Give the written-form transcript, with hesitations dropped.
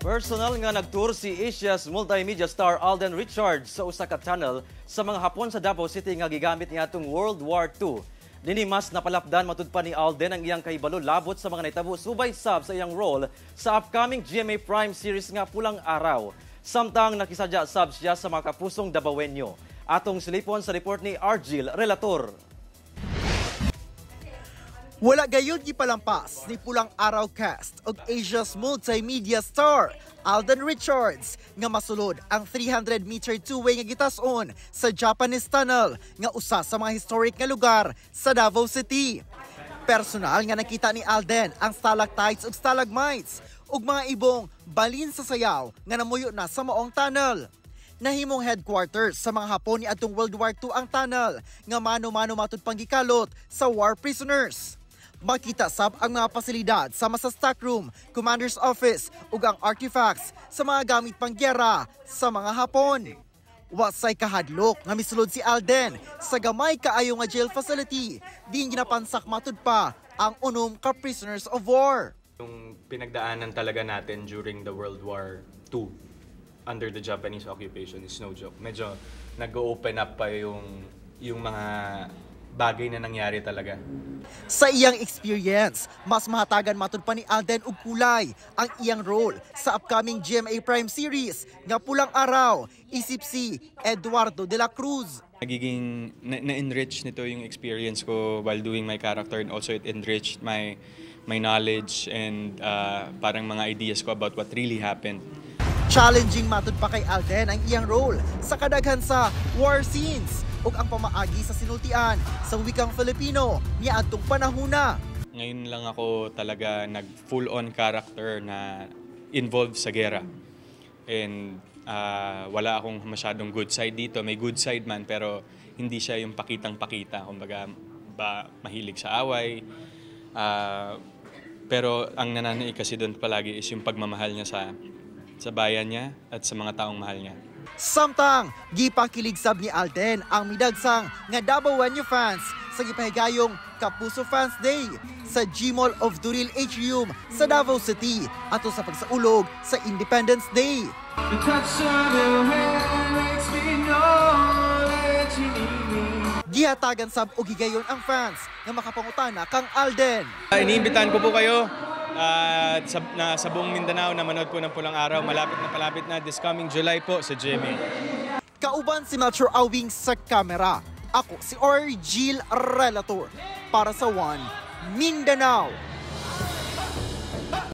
Personal nga nagtour si Asia's multimedia star Alden Richards sa usa ka tunnel sa mga Hapon sa Davao City nga gigamit niadtong World War II. Dinhi mas napalapdan matud pa ni Alden ang iyang kahibalo labot sa mga nahitabo subay sab sa iyang role sa upcoming GMA Prime series nga Pulang Araw. Samtang nakisadya sab siya sa mga kapusong Dabawenyo. Atong silipon sa report ni Argil Relator. Wala gayud gipalampas ni Pulang Araw cast og Asia's multimedia star Alden Richards nga masulod ang 300-meter two-way nga gitas-on sa Japanese Tunnel nga usa sa mga historic nga lugar sa Davao City. Personal nga nakita ni Alden ang stalactites ug stalagmites ug mga ibong balin sa sayaw nga namuyo na sa maong tunnel. Nahimong headquarters sa mga Hapon ni atong World War II ang tunnel nga mano-mano matud pang gikalot sa war prisoners. Makita sab ang mga pasilidad sama sa stockroom, commander's office ug ang artifacts sa mga gamit panggera sa mga Hapon. Wasay kahadlok nga misulod si Alden sa gamay kaayo nga jail facility diin ginapansak matud pa ang 6 ka prisoners of war. Yung pinagdaanan talaga natin during the World War II under the Japanese occupation is no joke. Medyo nag-open up pa yung mga bagay na nangyari talaga. Sa iyang experience, mas mahatagan matud pa ni Alden og kulay ang iyang role sa upcoming GMA Prime series nga Pulang Araw, isip si Eduardo de la Cruz. Nagiging na-enrich nito yung experience ko while doing my character, and also it enriched my knowledge and parang mga ideas ko about what really happened. Challenging matud pa kay Alden ang iyang role sa kadaghan sa war scenes ug ang pamaagi sa sinultian sa wikang Filipino niadtong panahuna. Ngayon lang ako talaga nag full-on character na involved sa gera. And wala akong masyadong good side dito. May good side man, pero hindi siya yung pakitang-pakita. Kumbaga, ba, mahilig sa away. Pero ang nananaig kasi doon palagi is yung pagmamahal niya sa bayan niya at sa mga taong mahal niya. Samtang gipakilig sab ni Alden ang midagsang nga Dabawenyo fans sa gipahigayong Kapuso Fans Day sa G-Mall of Duril Atrium sa Davao City ato sa pagsaulog sa Independence Day. The touch of your hand makes me know that you need me. Gihatagan sab og higayon ang fans nga makapangutana kang Alden. Iniimbitahan ko po kayo sa buong Mindanao na manood po ng Pulang Araw. Malapit na palapit na this coming July po sa GMA. Kauban si Melchor Awing sa kamera. Ako si Orgil Relator para sa One Mindanao.